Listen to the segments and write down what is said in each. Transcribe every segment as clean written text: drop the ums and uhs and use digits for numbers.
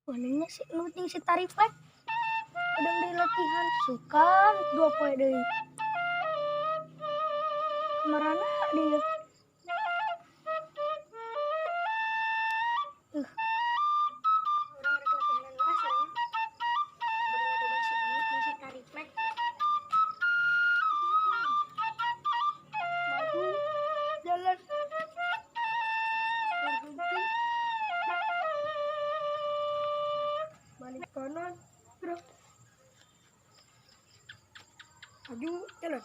Manehna si nu jeung si Tariflek. Kadang di latihan sukan 2 poe deui. Kamarana dia? Urang rek latihanan lah sia. Bari ngadogan si Enut jeung si Tariflek. Maju, jalan. Berhenti. Balik kanan, gerak. Maju, jalan.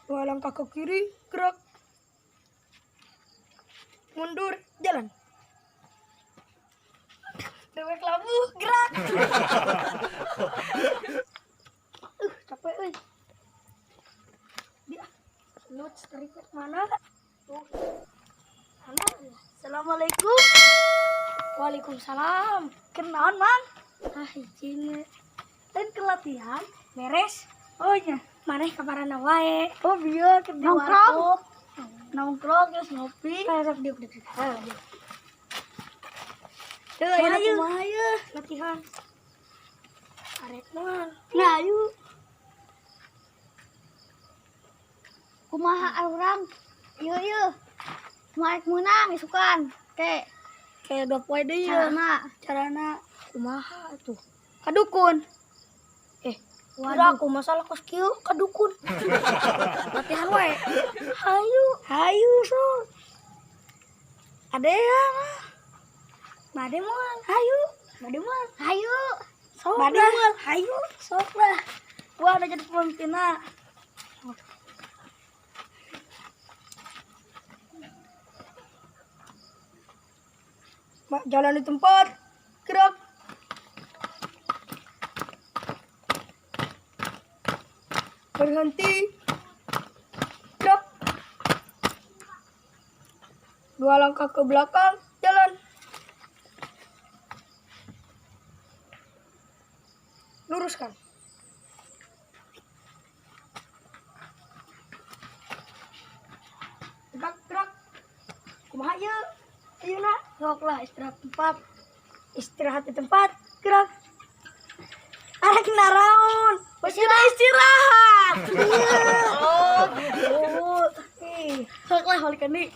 Dua langkah ke kiri, gerak. Mundur, jalan. Dewek labuh, gerak. Capek euy. Dia Nut tarik mana? Tuh. Mana? Assalamualaikum. Waalaikumsalam. Kenaon, Mang? Ah, izin. Lain ke latihan, beres. Oh nya, maneh kamarana wae? Oh bieu ke di Nongkrong. Warkop. Nongkrong terus ngopi. Ah, sok diuk diuk. Ah, diuk. Tuh, ayeuna Ayo. Kumaha yeuh latihan? Arek moal. Nah, ayo. Kumaha urang? Ieu ieu. Kumaha rek meunang isukan? Ke Kayak 2 poe deui ya. Carana. Carana kumaha tuh? Ka dukun. Eh, waduh, aku masalah kos kieu ka dukun. Latihan wae. Hayu, hayu sok. Ade ya mah. Bade moal, hayu. Bade moal, Hayu. sok. Bade moal, hayu, sok lah. Gua udah jadi pemimpinna. Mak, jalan di tempat. Gerak. Berhenti. Gerak. Dua langkah ke belakang, jalan. Luruskan. Tegak, gerak. Kumaha ieu? Ayeuna sok lah istirahat tempat. Istirahat di tempat, gerak. Arek naraon? Sudah istirahat. Oh, gitu. Ih, Sok lah balikan deui.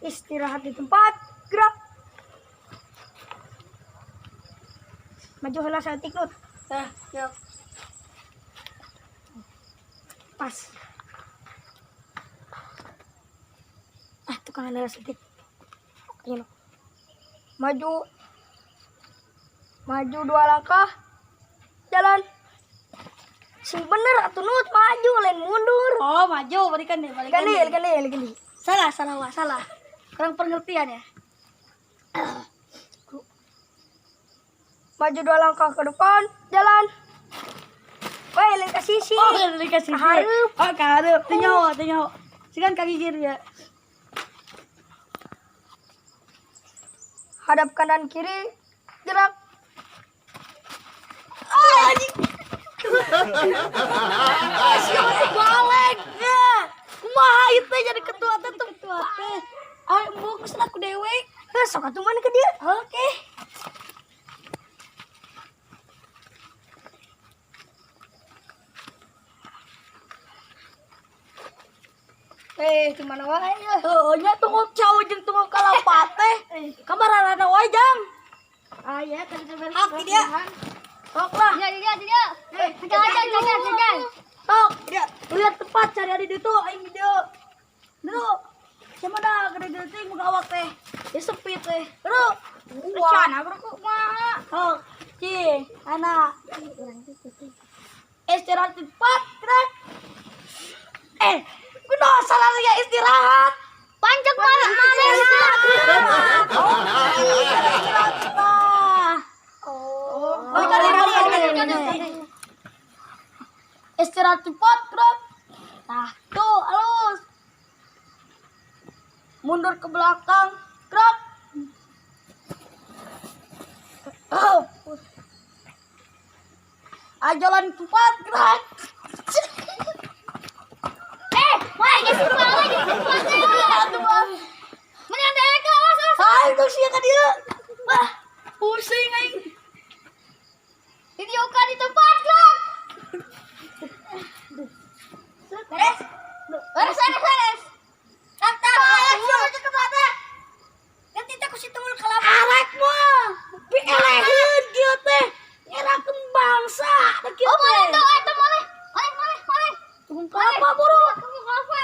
Istirahat di tempat, gerak. Maju heula saeutik, Nut. Tah, yuk. Pas. Ah, tukang heula saeutik. Ayo. Maju. Maju dua langkah. Jalan. Sing bener atuh, Nut, maju lain mundur. Oh, maju balikan deui, balikan Ganti, deui. Ganti, ganti. Salah, salah, wah, salah. Kurang pengertian ya. Maju dua langkah ke depan, jalan. Weh, lain ke sisi. Oh, dikasih. Ka hareup. Oh, ka hareup. Teu nyaho, teu nyaho. Sigan kaki kiri ya. Hadap kanan kiri, gerak. Ah, anjing. Ah, siapa teh balik? Ya. Kumaha ieu teh jadi ketua teh tuh ketua teh. Ayo embung geus aku dewe. Eh, sok atuh mana ke dia? Oke. Eh, di mana wae ya? Heuh, nya tunggu cau jeung tunggu kalapa teh. Kamarana wae, Jang. Ah, ya, tadi beres. Hak dia. Sok lah. Dia, dia, dia. Eh, Jalan, jalan, jalan, jalan. Sok, dia. Lihat tempat cari adi ditu aing di dieu. Ditu. Siapa dah gede-gede teh muka awak teh. Ya sepi teh. Bro. Wah, Rencana bro kumaha? Sok, cing, anak. Istirahat di tempat, gerak. Eh, kunaon salah ya istirahat? Pancek mana mana? Oh, iya, istirahat tah. Oh. Balikan deui, balikan deui, balikan deui. Istirahat cepat, gerak. Nah, tuh, halus. Mundur ke belakang, gerak. Oh. Ah, jalan cepat, gerak. Eh, wah, geus balik, geus balik. Pusing aing. Video ka di tempat lah. Beres. Beres, beres, beres. Tak, tak. Ganti ku si tungul kalapa. Arek mah. Pieleheun kieu teh. Ngerakeun bangsa da kieu Oh, mana teh. tuh? Eta mana? Mana, mana, mana? Tukang kelapa buru. Tukang kelapa.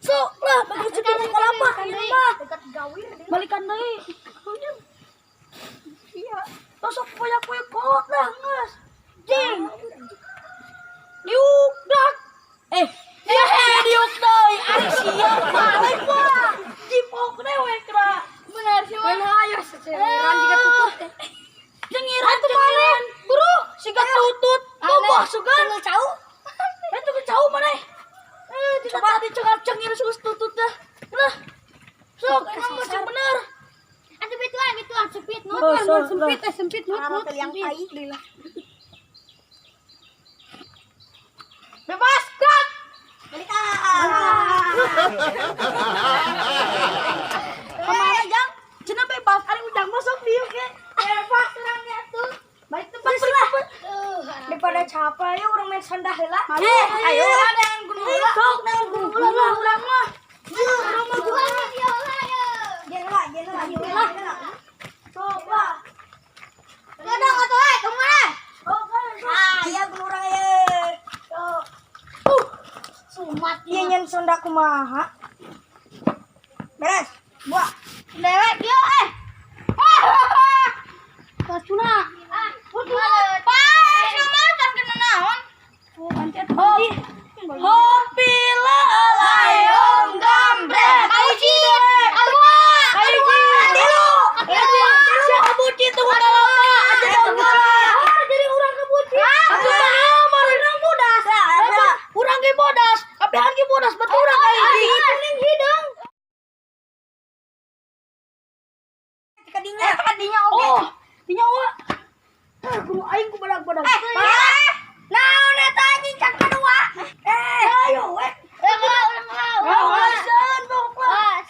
Sok lah bagi si tukang kelapa ieu mah. Dekat gawir. Balikan deui. Iya. Tosok poyak-poyak kolot lah geus. Jing. Diuk dak. Eh, eh diuk deui. Ari sia balik mah. Cipok dewek ra. Benar sih, Mana ayo Cengiran juga tutut teh. Cengiran cengiran. Buru, siga tutut. Bogoh sugan. Tunggal cau. Eh tunggu cau mana? Eh, coba tadi cengar cengir sus tutut dah. Lah. Sok, emang masih bener. Atuh bituan, bituan sempit nut. Oh, sok, Sempit, eh sempit nut, nut. Yang Sempit. tai deui lah. Bebas, gerak. Balik ah. Kemana jang? Cenah bebas, ari ujang masuk dieu ke. Bebas orangnya tuh. Baik tempat lah. Daripada capek ayo urang main sonda heula. Eh, ayo. Ada yang gunung heula. Sok, nah gunung heula lah urang mah. Ieu urang mah Dua video lah ya. Jeung heula, jeung heula, jeung heula. Sok lah. Gadang atuh eh, kemana? Sok, kan, sok. Ah, ya gunung urang ye. Sok. Sumat Ieu nyen sonda kumaha? Beres. Buah. Dewek dia eh. Pasuna. Ah, Pas, kan kena naon? Hop. Hopila alayong gambret. Kaiji. Alwa. Kaiji. Tilu. Siapa buci tunggu kalapa? Atuh dah buci. Jadi urang ke buci. Atuh mah urang bodas. Urang ge bodas. Kabehan ge bodas betul urang kaiji. Kuning hidung. Kadinya. Kadinya oge. Oh, dinya wa. Eh, guru aing ku badag-badag. Eh, naon eta anjing can kadua? Eh, ayo we. Eh, ulah, ulah, ulah. Awasan pokoknya.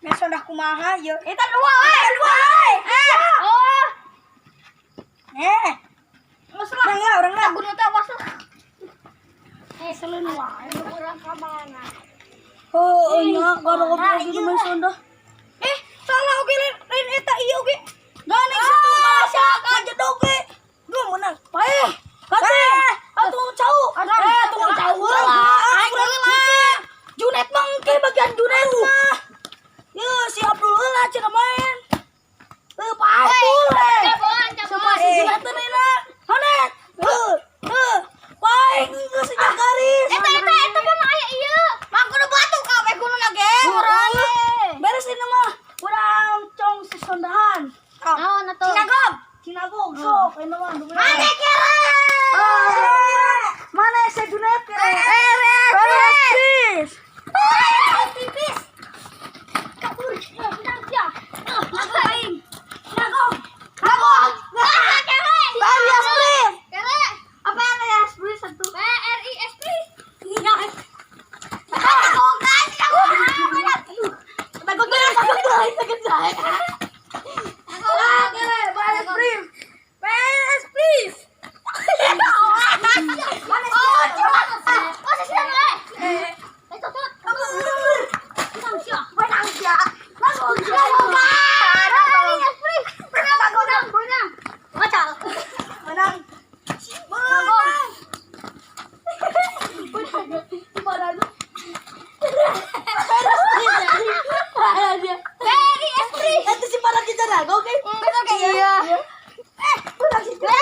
Main sonda kumaha ye? Eta dua we. Eta dua we. Eh. Oh. Eh, Geus lah. urang lah, urang lah. Gunung teh awas lah. Eh, selun wae urang ka mana? Oh, nya gara goblok di main sonda. Eh, salah oge lain lain eta ieu oge. Gani satu malah kajedog ge. Dua menang. Paeh, kate. Atuh cau. Eh, tunggu cau. Aing heula. Junet mah engke bagian Junet mah. Ye, si Abdul heula cenah main. Eh, Pak Abdul eh. Sama Si Junet teh nina. Hanet. Heuh, heuh. Paeh geus nya garis. Eta eta eta mah aya ieu. Mah kudu batu kabeh gunung ge. Urang. Beres ini mah. Urang cong si sondahan. Naon atuh? Cinagog. Cinagog sok ini mah. Mana kira? Mana si Junet kira? Beres. Beres. Tipis. Kabur. Bentar ya. Aing. Nagog. Nagog. Ah, kere. Beres, please. Kere. Apa yang ya? Satu. B R I S P. Iya. Nagog. Tagog na, tagog na, tagog na. Nagog. Beres, please. Beres, please. Oh, coba. Oh, sisian we. Eh, tutut. Menang sia. Menang sia. Nagog. Nagog. Menang. Menang. Bacal. Menang. Nagog. Very esprit. Itu si para kita nagog eh. Betul kayak iya. Eh, menang si Junet.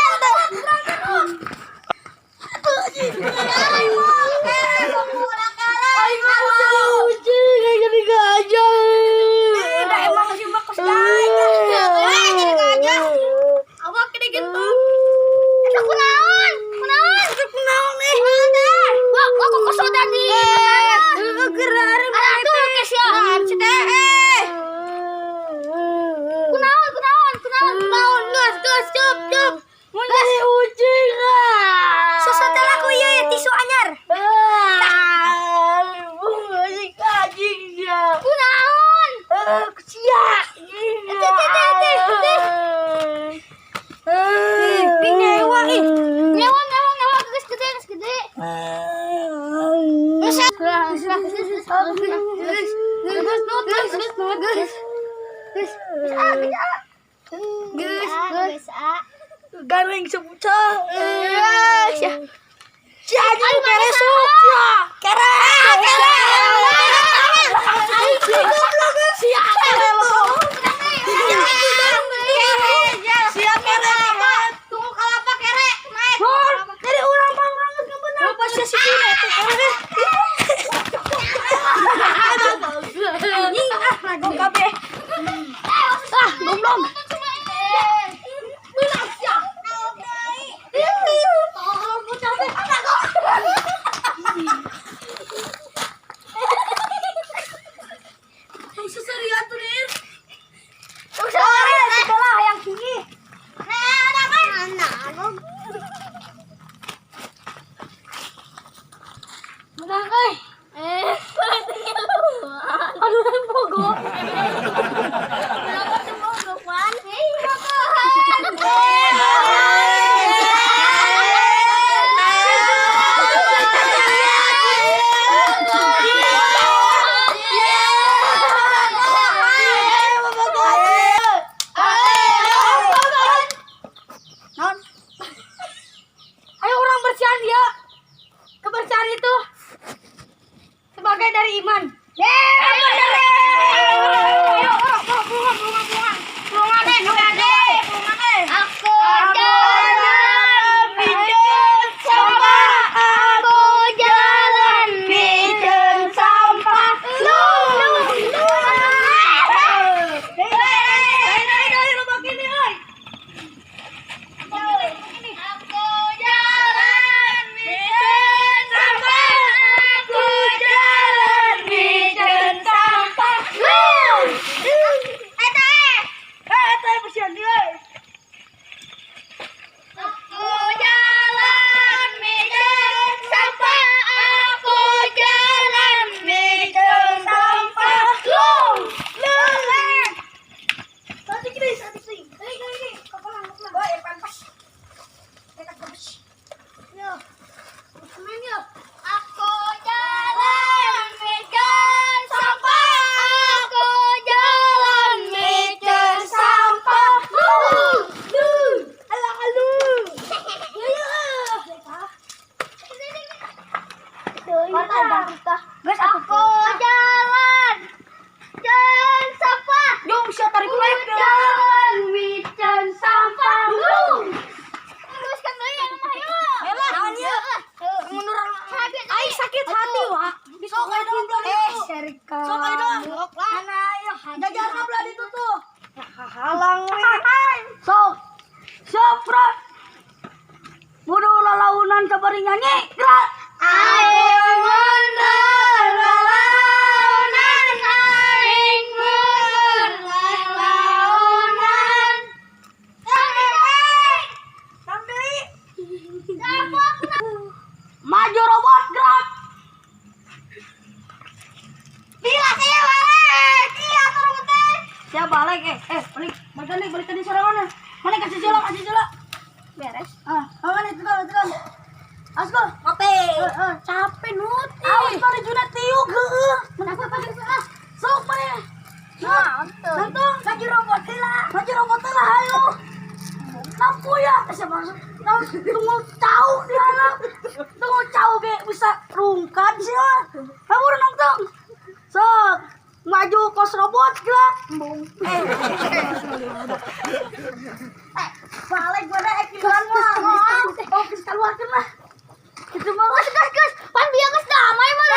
Ay, kucing, kayak gini gajah. Eh, dah emang si mah kos gajah. Eh, jadi gajah. Awak gede gitu. Eta kunaon? Kunaon? Itu kunaon eh. Wah, wah kok kosong tadi. Gerak Ada tuh kes ya. Eh. Kunaon, kunaon, kunaon, kunaon. Gas, gas, cup, cup. Menjadi ucing ah. Sesuatu laku ieu ya tisu anyar. Ah, bunga si anjing ya. Kunaon? Eh, sia. Geus, ah. Garing sebuca. Si anjing kere sok sia. Kere. Kere. Sia kere lo. Sia kere. Tunggu kalapa kere, naik. Hor, dari urang pang urang geus bener. Lupa sia si Dina teh kere. Anjing ah nagong kabeh. Ah, goblok. Yang tinggi. Menang euy. Aduh, pogo. Kenapa tuh mogok, Wan? Non, Ayo orang bersihan ya. Kebersihan itu sebagai dari iman. Yeay, Ayo, bunga, bunga, bunga. Bunga deh, bunga deh, bunga deh. Aku jalan pijen sampah. Aku jalan Pijen sampah. Lu Aku jalan pijen sampah. Aku jalan pijen sampah. Lu. Aku jalan pijen sampah. Aku jalan pijen sampah. Lu. Lu. Aku jalan pijen sampah. Aku jalan pijen sampah. Lu. Lu. Aku jalan jalan sampah. Jalan wican sampah. Lu. Teruskan deui anu mah hayu. Aing sakit hati, Wak. Sok ayo dong belah ditu. Sok ayo dong. Jajarna belah ditu tuh. Halang we. Sok. Sok, bro. Bunuh lalaunan sabari nyanyi. Gerak. Aing mundur lalaunan, aing mundur lalaunan. Sambil. Maju robot gerak. Bila saya balik, iya turun teh. Siap balik balik balik balik balik tadi sorangan. Mana kasih jolok kasih jolok. Beres. Ah, mana itu kan itu kan. Asko, Ngopi. Capek nut. Awas pada juna tiuk heueuh. Kenapa pakai ah? Sok mana? Nah, Nonton. Maju robot lah. Maju robot lah hayo. Lampu ya, siapa tunggu cau di anak. Tunggu cau ge bisa rungkat sih lah. Kamu udah nonton. Sok, maju kos robot gerak. Eh, balik pada ekilan mah. Oh, geus keluarkeun lah. Itu mah Gas gas gas, pan bieu geus damai mah.